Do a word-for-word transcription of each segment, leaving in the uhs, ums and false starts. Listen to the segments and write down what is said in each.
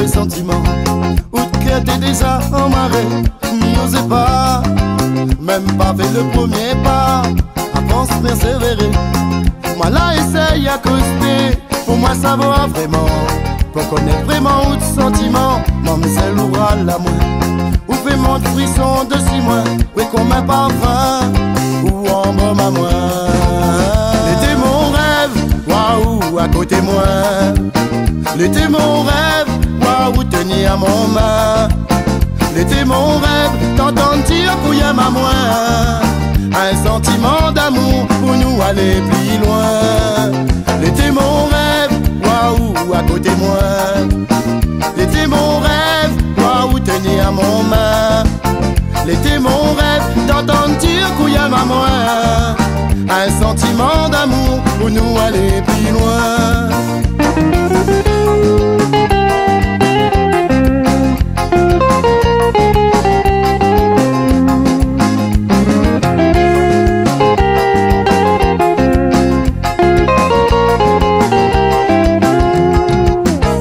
Santiman, ou ker te deza anmare, mi oze pa, mem pa fer le premie pa, avans persevere. Mwa la esey akoste, pou mwa savoir vreman, pou konet vreman ou santiman, mamzel ou ral amwe. Ou fer mont frison desi mwa, we kouma parfin ou anba mo mwa. Li te mo rev, wa ou akote mwa. Li te mo rev, wa ou teni a mo ma. Li te mo rev, tann ou dir ki ou enn mwa. Enn santiman damour pou nou ale pli lwin. Li te mo rev, wa ou akote mwa. Li te mo rev, wa ou teni a mo ma. Li te mo rev, tann ou dir ki ou enn mwa. Enn santiman damour pou nou ale pli lwin.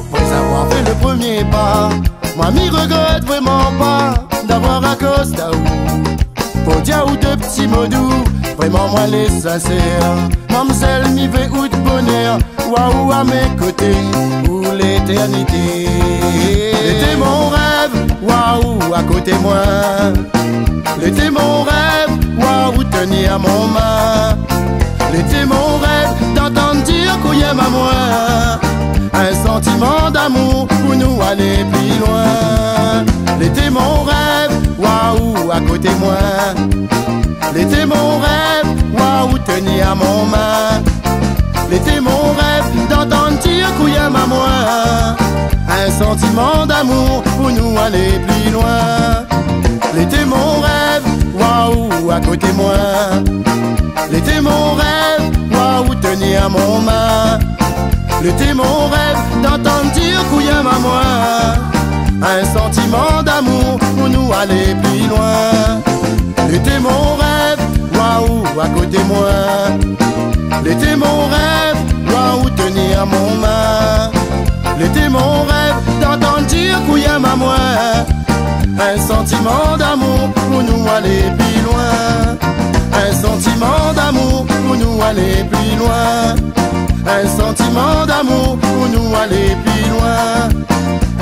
Apre avoir fer le premie pa, mwa mi regret vreman pa davoir akoste a ou. Pou dir ou de pti mo dou, vreman mwa le sinser. Mamzel, mi ve ou boner, wa ou a me kote pou leternite. Li te mo rev, wa ou akote mwa. Li te mo rev, wa ou teni a mo ma. Li te mo rev, tann ou dir ki ou enn mwa. Enn santiman damour pou nou ale pli lwin. Li te mo rev, wa ou akote mwa. Li te mo rev, wa ou teni a mo ma. Li te mo rev, tann ou dir ki ou enn mwa. Enn santiman damour pou nou ale pli lwin. Li te mo rev, wa ou akote mwa. Li te mo rev, wa ou teni a mo ma. Li te mo rev, tann ou dir ki ou enn mwa. Enn santiman damour pou nou ale pli lwin. Li te mo rev, wa ou akote mwa. Li te mo rev, wa ou teni a mo ma. Li te mo rev, tann ou dir ki ou enn mwa. Enn santiman damour pou nou ale pli lwin. Enn santiman damour pou nou ale pli lwin. Enn santiman damour pou nou ale pli lwin.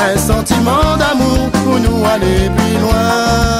Enn santiman damour pou nou ale pli lwin.